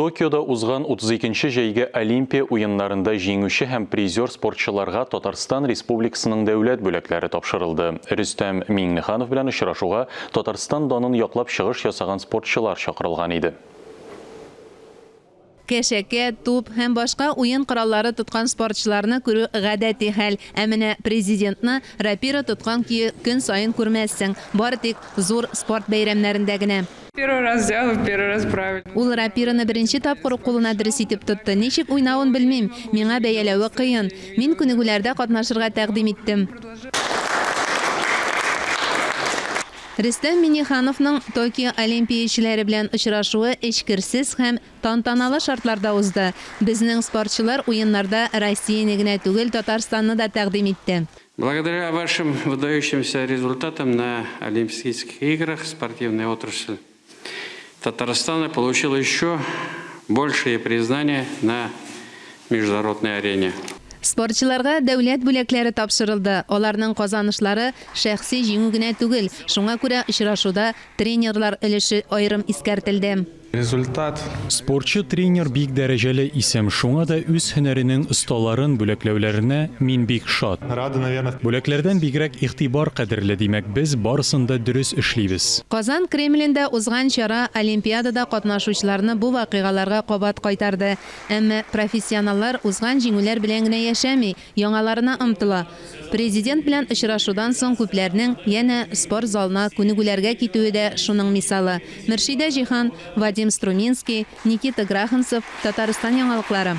Токиода узган 32нче җәйге Олимпия уеннарында җиңүче һәм призер спортчыларга Татарстан Республикасының дәүләт бүләкләре тапшырылды. Рөстәм Миңнеханов белән очрашуга Татарстан данын яклап чыгыш ясаган спортчылар чакырылган иде. Кәшәкә, туп һәм башка уен кораллары тоткан спортчыларны күрү гадәти хәл. Ә менә Президентны рапира тоткан көе көн саен күрмәссең. Бары тик зур спорт бәйрәмнәрендә генә. Первый раз взял, первый раз правильно. Ул рапираны беренче тапкыр ук кулына дөрес итеп тотты. Ничек уйнавын белмим, миңа бәяләве кыен. Мин күнегүләрдә катнашырга тәкъдим иттем. Рөстәм Миңнехановның Токио олимпиячеләре белән очрашуы эчкерсез һәм тантаналы шартларда узды. Безнең спортчылар уеннарда Россияне генә түгел, Татарстанны да тәкъдим итте. Благодаря вашим выдающимся результатам на Олимпийских играх спортивная отрасль Татарстана получила еще большее признание на международной арене. Спортчыларга дәүләт бүләкләре тапшырылды. Аларның казанышлары шәхси җиңү генә түгел. Шуңа күрә очрашуда тренерлар өлеше аерым искәртелде. Результат. Спортчы тренер бик дәрәҗәле исем, шуңа да үз һөнәренең осталарын бүләкләүләренә мин бик шат. Рады, наверное. Бүләкләрдән бигрәк игътибар кадерле, димәк, без барысын да дөрес эшлибез. Казан Кремлендә узган чара Олимпиадада катнашучыларны бу вакыйгаларга кабат кайтарды. Әмма профессионаллар узган җиңүләр белән генә яшәми, яңаларына омтыла. Президент белән очрашудан соң күпләрнең янә спорт залына күнегүләргә китүе дә шуның мисалы. Мөршидә Җиһан, Вадим Струминский, Никита Граханцев, Татарстан яңалыклары.